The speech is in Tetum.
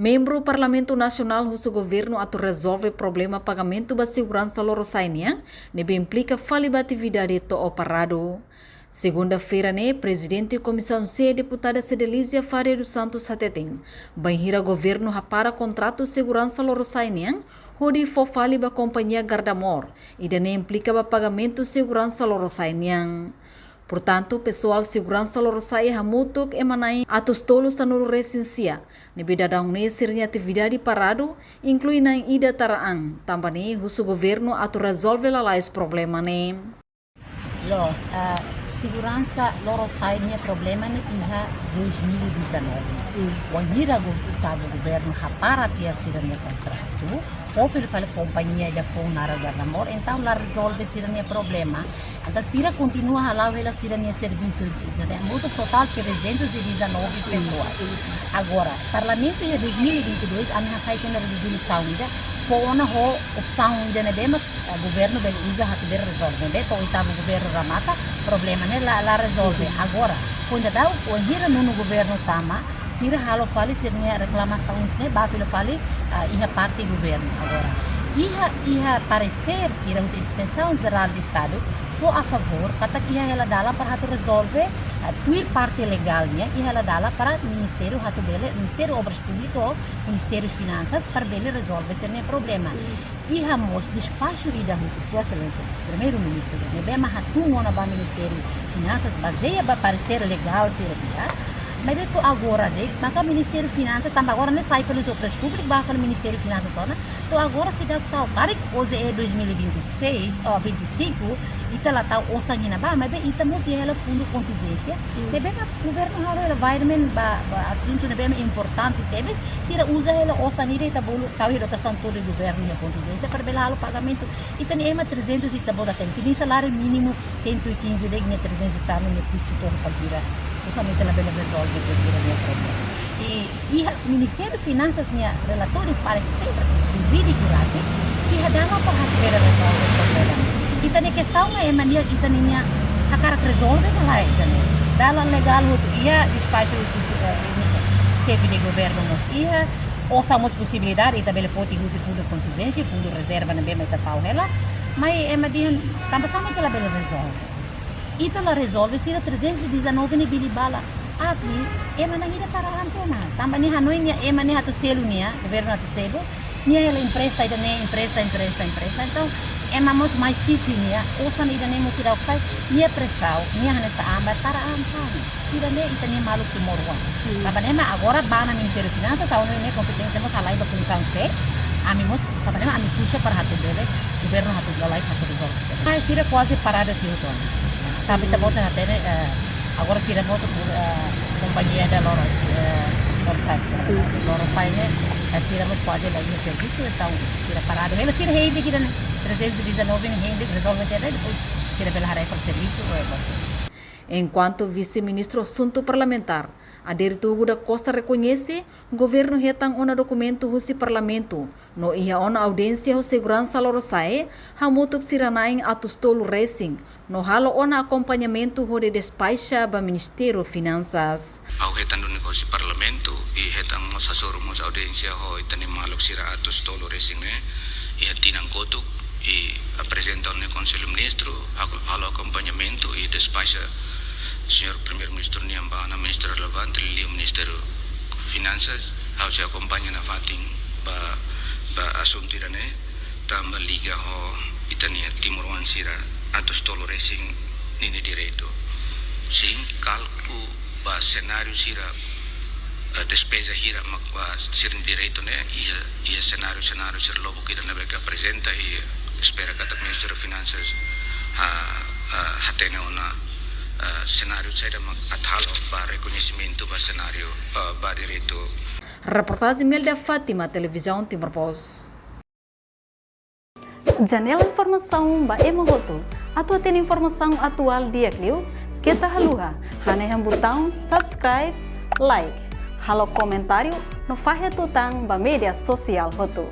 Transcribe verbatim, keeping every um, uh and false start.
Membru Parlamentu Nasionál husu governu atu rezolve problema pagamentu ba seguransa lorosa'e nian, ne'ebé implika fali ba atividade to'o paradu. Segunda-feira ne'e, Prezidente Komisaun C, Deputada Cedelizia Faria dos Santos hateten, bainhira governu hapara kontratu seguransa lorosa'e nian, hodi fó fali ba kompañia Gardamor, ida-ne'e implika ba pagamentu seguransa lorosa'e nian. Portantu, pesoál seguransa lorosa'e hamutuk ema na'in atus tolu sanulu resin sia, ne'ebé daudaun ne'e sira-nia atividade paradu, inklui na'in ida tara an, tanba ne'e husu governu atu rezolve lalais problema ne'e. Loos, ah, seguransa lorosa'e nia problema ne'e iha dois mil e dezanove. Wainhira go-, oitavu governu hapara tiha sira-nia kontratu, fó fila fali kompañia ida foun naran Gardamor, entaun la rezolve sira-nia problema. Entaun sira kontinua hala'o hela sira-nia servisu, jadi hamutuk totál trezentos e dezanove pesoál. Agora, Parlamentu iha dois mil e vinte e dois, ami hasai tiha ona rezolusaun ida, fó ona ho opsaun ida ne'ebé mak, eh, governu bele uza atu bele rezolve. Ne'ebé to'o oitavu governu remata, problema ne'e la, la rezolve. Agora, kuandu daudaun, wainhira nonu governu tama, sira halo fali sira-nia reklamasaun ne'e ba fila fali, ah, iha parte governu. Agora, iha, iha paresér sira husi Inspesaun Jerál do Estadu fó a favór katak iha hela dalan para atu rezolve, ah, tuir parte legál nian, iha hela dalan para ministériu atu bele, Ministériu Obras Públikas, Ministériu Finansas, para bele rezolve sira-nia problema. Iha mós despaxu ida husi Sua Exelénsia Primeiru-Ministru, ne'ebé mak hatún ona ba Ministériu Finansas, bazeia ba paresér legál sira iha. Maibé to'o agora de'it, maka Ministériu Finansas, tanba agora ne'e sai fali husi Obras Públikas, ba fali Ministériu Finansas ona. To'o agora seidauk tau, karik O J E dois mil e vinte e seis, oh, vinte e cinco, ita la tau osan iha ne'ebá, maibé ita mós iha hela fundu kontinjénsia. Ne'ebé mak governu halo hela environment ba, ba asuntu ne'ebé mak importante tebes, sira uza hela osan ida ita bolu tau iha dotasaun tuir governu iha kontinjénsia para bele halo pagamentu. Ita-nia ema trezentos ita-boot hatene. Se nia saláriu mínimu cento e quinze de'it, nia trezentos e tal, nia kustu to'o fali hira. Osan ita labele rezolve sira-nia problema. I, iha Ministériu Finansas nia relatóriu paresér jurídiku rasik, iha dalan para atu bele rezolve problema. Ita-nia kestaun ema nia, ita-nia hakarak rezolve ka lae ita-nia. Dalan legál hotu iha, despaxu husi, eh, xefe de governu mós iha, osan mós posibilidade, ita bele foti husi fundu kontinjénsia, fundu rezerva ne'ebé mak ita tau hela. Maibé ema dehan, tanba sá mak ita labele rezolve. Ita la rezolve, sira trezentos e dezanove ne'e bili bala. Atu, ema na'in ida tara an tiha ona. Tanba nia hanoin nia, ema nia atu selu nia, governu atu selu. Nia hela empresta ida-ne'e, empresta, empresta, empresta. Entaun, ema mós mai sisi nia, osan ida-ne'e mós seidauk sai, nia presaun, nia hanesan an ba tara an tiha ona. Sira-ne'e ita-nia maluk timoroan. Tanba ne'e mak agora ba ona Ministériu Finansas, ha'u-nia kompeténsia mós halai ba Komisaun C. Ami mós, tanba ne'e mak ami puxa para atu bele, governu atu lalais atu rezolve. Mas sira kuaze paradu tiha ona. Tanba ita-boot hatene, eh, agora sira mós, eh, kompañia ida loro, eh, lorosa'e, lorosa'e ne'e, eh, sira mós kuaze la iha servisu, entaun sira paradu. Hela sira hein de'it ida-ne'e, trezentos e dezanove ne'e hein de'it, rezolve tiha ona, depois sira bele haree fali servisu, eh, basi. Enkuantu Vise-Ministru Asuntu Parlamentár, Adérito Hugo da Costa rekoñese, governu hetan ona dokumentu husi Parlamentu, no iha ona audiénsia ho seguransa lorosa'e, hamutuk sira na'in atus tolu resin, no halo ona akompañamentu hodi despaxa ba Ministériu Finansas. Ha'u hetan duni husi Parlamentu, i hetan mós hasoru mós audiénsia ho ita-nia maluk sira atus tolu resin ne'e, iha tinan kotuk, i aprezenta ona iha Konsellu Ministru, halo, halo akompañamentu, i despaxa Señór Primeiru-Ministru nian ba ona ministru relevante, liuliu Ministériu Finansas, ha'u sei akompaña nafatin ba, ba asuntu ida-ne'e, tanba liga ho ita-nia timoroan sira atus tolu resin ninia direitu. Sin, kalkula ba senáriu sira, eh, despeza hira mak ba sira-nia direitu ne'e, iha, iha senáriu, senáriu sira lubuk ida ne'ebé ke aprezenta, i espera katak Ministériu Finansas, ah, ah, hatene ona, ah, senáriu saida mak atu halo ba rekoñesimentu ba senáriu, ah, ba direitu. Reportajen Imelda Fátima, Televizaun Timor Post. Janela informasaun ba ema hotu. Atu hatene informasaun atuál di'ak liu, keta haluha hanehan butaun subscribe, like, halo komentáriu, no fahe tutan ba média sosiál hotu.